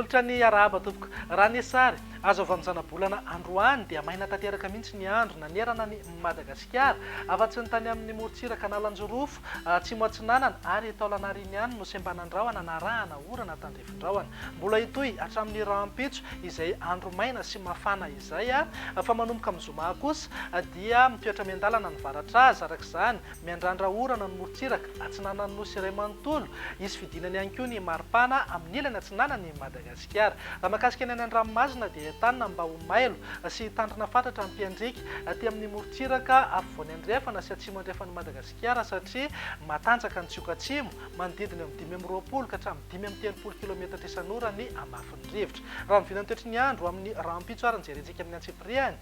Manolotra ny arahaba tompoko. Raha ny sary azo avy amin'ny zanabolana androany dia maina tanteraka mihitsy ny andro nanerana an'i Madagasikara, afa-tsy ny tany amin'ny morontsiraka Analanjirofo, Atsimo Atsinanana ary Taolagnaro iny ihany no sembanan-drahona narahana orana tandrifin-drahona. Mbola hitohy hatramin'ny rahampitso izay andro maina sy mafana izay fa manomboka amin'ny zoma kosa dia mitoetra miandalana ny varatra azy araka izany Miandrandra orana ny morontsiraka atsinanan'ny Nosy iray manontolo. Hisy fidinany ihany koa ny maripana amin'ny ilany atsinanan'i Madagasikara. Raha mahakasika ny any an-dranomasina dia entanina mba ho mailo sy hitandrina fatratra ny mpiandriaka aty amin'ny morontsiraka afovoany andrefana sy atsimo andrefan'i Madagasikara satria matanjaka ny tsioka atsimo, manodidina eo amin'ny 25 ka hatramin'ny 35 kilometatra isan'ora ny hamafin'ny rivotra. Raha ny vinan'ny toetry ny andro amin'ny rahampitso ary ny jerentsika amin'ny antsipiriany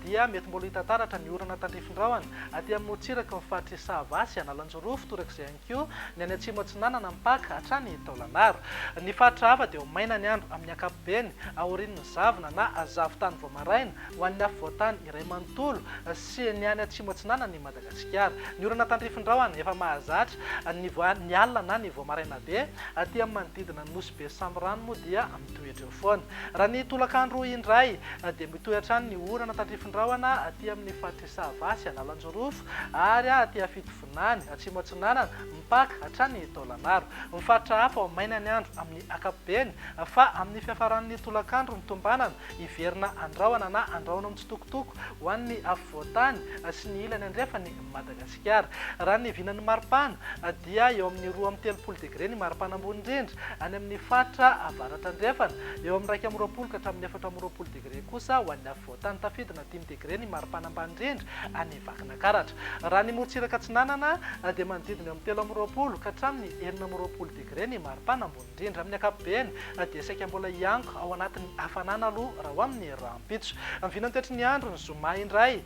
dia mety mbola hita taratra ny orana tandrifin-drahona aty amin'ny morontsiraky ny faritr'i Sava sy Analanjirofo, torak'izay ihany koa ny any atsimo atsinanana mipaka hatrany Taolagnaro. Ny faritra hafa dia ho maina ny andro amin'ny ankapobeny aorian'ny zavona na zavon-tany vao maraina ho an'ny afovoan-tany iray manontolo sy ny any atsimo atsinanan'i Madagasikara. Ny orana tandrifin-drahona efa mahazatra ny ny alina na ny vao maraina be aty amin'ny manodidina ny Nosy Be sy Sambirano moa dia mitoetra eo foana. Raha ny tolakandro indray dia mitohy hatrany ny orana tandrifin-drahona aty amin'ny faritr'i Sava sy Analanjirofo ary aty Fitovinany, Atsimo Atsinanana, mipaka hatrany Taolagnaro. Ny faritra hafa ho maina ny andro amin'ny ankapobeny fa amin'ny fiafaran'ny tolakandro ny tombanana hiverina andrahona na andrahona mitsitokotoko ho an'ny afovoan-tany sy ny ilany andrefan'i Madagasikara. Raha ny vinan'ny maripana dia eo amin'ny 32 degre ny maripana ambony indrindra any amin'ny faritra avaratra andrefana, eo amin'ny 21 ka hatramin'ny 24 degre kosa ho an'ny afovoan-tany. Tafidina 5 degre ny maripana ambany indrindra any Vakinakaratra. Raha ny morontsiraka atsinanana dia manodidina eo amin'ny 23 ka hatramin'ny 26 degre ny maripana ambony indrindra. Amin'ny ankapobeny dia saika mbola hianko ao anatin'ny hafanana aloha raha ho amin'ny rahampitso. Ny vinantoetry ny andro ny zoma indray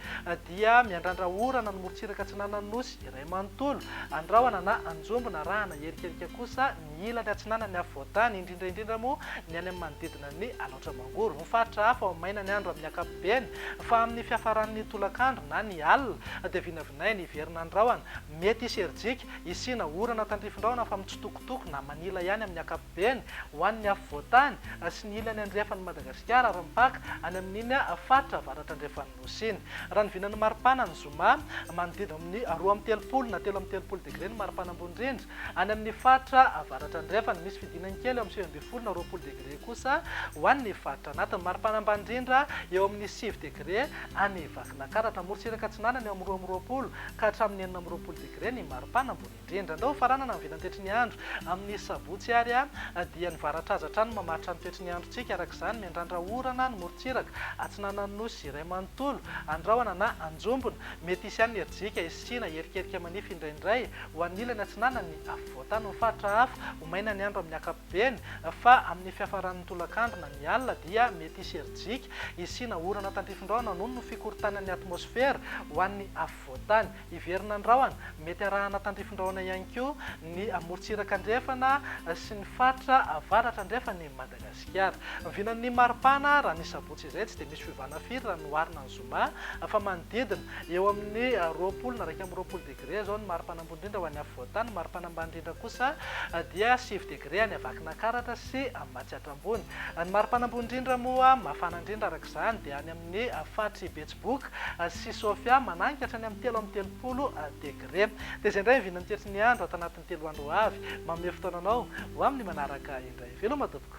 dia miandrandra orana ny morontsiraka atsinanan'ny Nosy iray manontolo. Andrahona na anjombona arahana hierikerika kosa ny ilany atsinanan'ny afovoan-tany, indrindra indrindra moa ny any amin'ny manodidina ny Alaotra Mangoro. Ny faritra hafa ho maina ny andro amin'ny ankapobeny fa amin'ny fiafaran'ny tolakandro na ny alina dia vinavinaina hiverina ny rahona. Mety hisy herijika hisiana orana tandrifin-drahona fa mitsitokotoko na manila ihany amin'ny ankapobeny ho an'ny afovoan-tany sy ny ilany andrefan'i Madagasikara ary mipaka any amin'iny faritra avaratra andrefan'ny Nosy iny. Raha ny vinan'ny maripana ny zoma, manodidina amin'ny 32 na 33 degre ny maripana ambony indrindra any amin'ny faritra avaratra andrefana. Misy fidinany kely eo amin'ny 19 na 20 degre kosa ho an'ny faritra anatiny. Maripana ambany indrindra eo amin'ny 9 degre any Vakinakaratra. Morontsiraka atsinanana eo amin'ny 22 ka hatramin'ny 26 degre ny maripana ambony indrindra. Andao hofaranana ny vinantetry ny andro amin'ny sabotsy ary dia ny varatraza hatrany no mamaritra ny toetry ny androntsika. Araka izany, miandrandra orana ny morontsiraka atsinanan'ny Nosy iray manontolo, andrahona na anjombona. Mety hisy ihany ny herijika hisiana hierikerika manify indraindray ho an'ny ilany atsinanan'ny afovoan-tany. Ny faritra hafa, ho maina ny andro amin'ny ankapobeny fa amin'ny fiafaran'ny tolakandro na ny alina dia mety hisy herijika hisiana orana tandrifin-drahona noho ny fikorontanan'ny atmosfera ho an'ny afovoan-tany. Hiverina ny rahona, mety arahana tandrifin-drahona ihany koa ny morontsiraka andrefana sy ny faritra avaratra andrefan'i Madagasikara. Vinan'ny maripana raha ny sabotsy izay tsy dia misy fiovana firy raha noharina ny zoma fa manodidina eo amin'ny 20 na 21 degre izao ny maripana ambony indrindra ho an'ny afovoan-tany, ny maripana ambany indrindra kosa dia 9 degre any Vakinankaratra sy Matsiatra Ambony. Ny maripana ambony indrindra moa mafana indrindra araka izany dia any amin'ny faritr'i Betsiboka sy Sofia mananika hatrany amin'ny 33 degre. Dia izay indray ny vinan'ny toetry ny andro ato anatin'ny 3 andro ho avy. Manome fotoana anao ho amin'ny manaraka indray. Veloma tompoko.